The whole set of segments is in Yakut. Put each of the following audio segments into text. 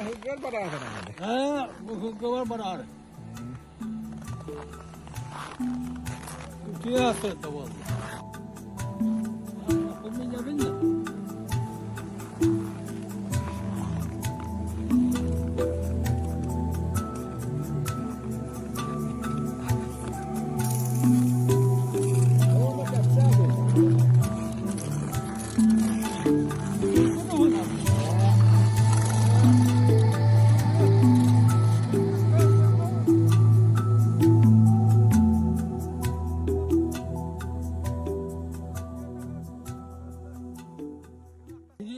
Сылгыгар бараатар Ээ, бу сылгылар бараары. Үтүө сырда буолла. Минньэбин да.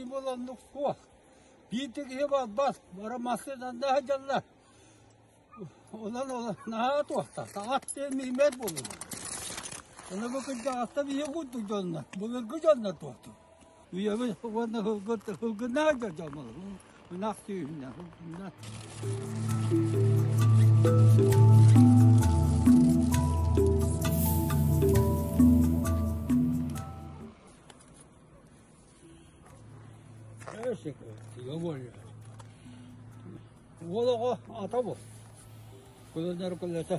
Буоланнык суох. Биирдэ киһи барбат, бары массыынанна сылдьаллар. Онон ол наһаа туохтаах, ат диэн мииммэт буоллум. Ону бу кырдьаҕаста биһи курдук дьоннор, былыргы дьоннор туохтур. Үйэбит уонна сылгыннаах дьон ынах сүүһүнэн сылгыннаах. Уол оҕо ата бу. Көлөнөр көлөтө.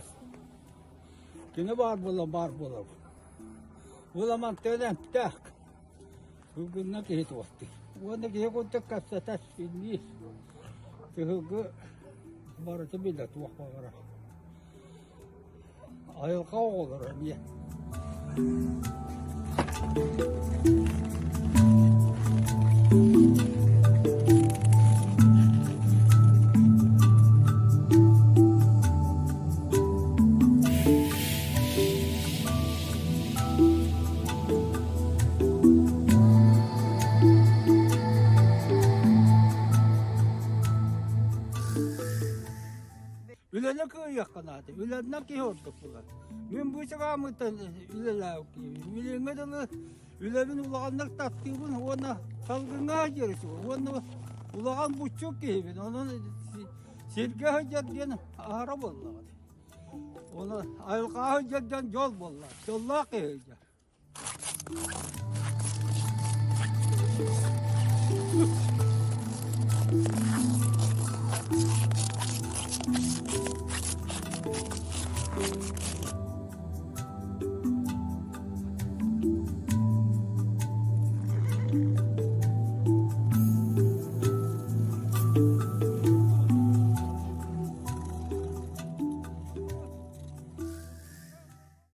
Кини баар буолла баар буолар. Уоламан төнөмтөөх. Бүгүннэ киһи туохтуй. Уонна киһи курдук кэпсэтэр синнии. Кыһылгы барыта билэ туох баҕарар. Айылҕа оҕолоро эмиэ. Үлэни кыайыахха наада. Үлэннэн киһи ордук булар. Мин бу чагаамыттан үлэлээбит киһибин. Билиҥҥэ дылы үлэбин улаханнык таптыыбын уонна салгыҥҥа сылдьар уонна улахан буччук киһибин. Онон сиргэ сылдьар диэн аһара буоллаҕа. Оны айылҕаҕа сылдьар дьон дьол буолла. Дьоллоох киһи сылдьар.